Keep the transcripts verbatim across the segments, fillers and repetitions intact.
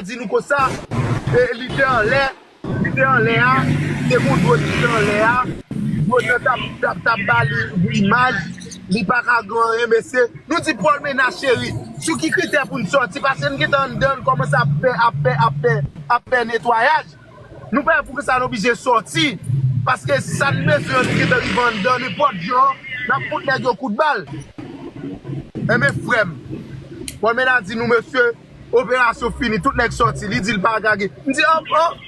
di nou konsa, e, li te anlè, li te anlè a, te gon dwòn ki te anlè a, dwòn nan t ap, t ap, t ap ba li imaj, li pa ka gen anyen, mesye. Nou di Paul Ménard cheri, sou ki kritè pou n sòti, paske n gentan anndan, n kòmanse ap fè, ap fè, ap fè, ap fè netwayaj. Nou pa wè poukisa n oblije sòti, paske sa n bezwen an, nou gentan rive anndan, nenpòt jan, n ap fout nèg yo kout bal. Enben, frè m, Paul Ménard di nou, mesye, operasyon fini, tout nèg sòti. Li di l pa gage. M di, an, an,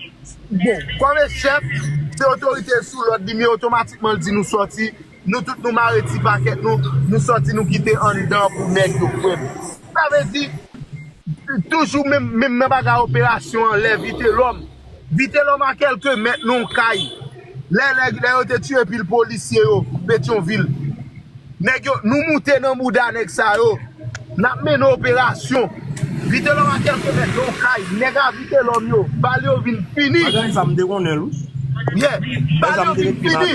bon, kòm e chèf, se otorite sou lòd li, men otomatikman l di nou sòti. Nou tout nou mare ti pakèt nou, nou sòti, nou kite anndan pou nèg yo, frè m. Sa vle di, toujou menm, menm nan bagay operasyon an, lè Vitelhomme. Vitelhomme a kèlke mèt nan yon kay. Lè, lè, lè yo te tiye pil polisye yo, Petyonvil. Nèg yo, nou moute nan bouda nèg sa yo. N ap mennen operasyon. Vitelhomme a kèlke mèt nan yon kay. Nèg a Vitelhomme yo, bal yo vin fini. Bagay sa m te konnen l, wi. Yeah. Bal yo vin fini.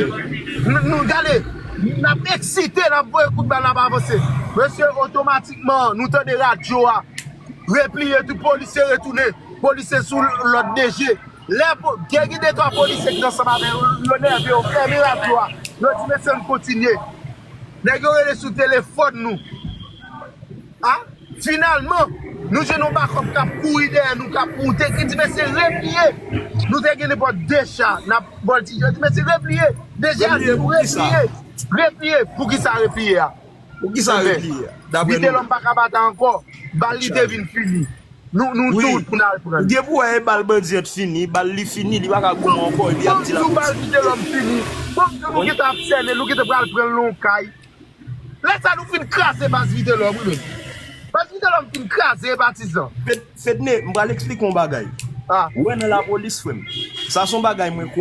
Nou, nou, gade, n ap eksite, n ap voye kout bal, n ap avanse. Mesye, otomatikman, nou tande radyo a. Repliye, tout polisye retounen. Polisye sou lòd D G. Lè po-, gen, gen de twa polisye ki t ansanm avè yo, yo nève, yo fèmen radyo a. Yo di, mesye, n kontinye. Nèg yo rele sou telefòn nou. A, finalman, nou jwenn yon bakòp k ap kouri dèyè nou, k ap moute, ki di, mesye, repliye. Nou te gen nenpòt de cha, n ap vòltije. Yo di, mesye, repliye. D G a di nou, repliye. Repliye. Poukisa repliye a? Poukisa repliye a? Daprè nou menm. Vitelhomme pa ka batay ankò. Bal li te vin fini. Nou, nou tout pou n al pran l. Ou gen pou wè e bal bandi an t fini, bal li fini, li pa ka goumen ankò, epi y ap di l ap. Bal Vitelhomme fini. Bon, nou gentan ap sènen, nou gentan pral pran l nan yon kay. Lè sa nou fin kraze baz Vitelhomme, wi, menm. Baz Vitelhomme fin kraze, patizan. Fed-, Fedne, m pral eksplike yon bagay. Ah. Ou wè nan lapolis, frè m. Sa se yon bagay mwen konnen.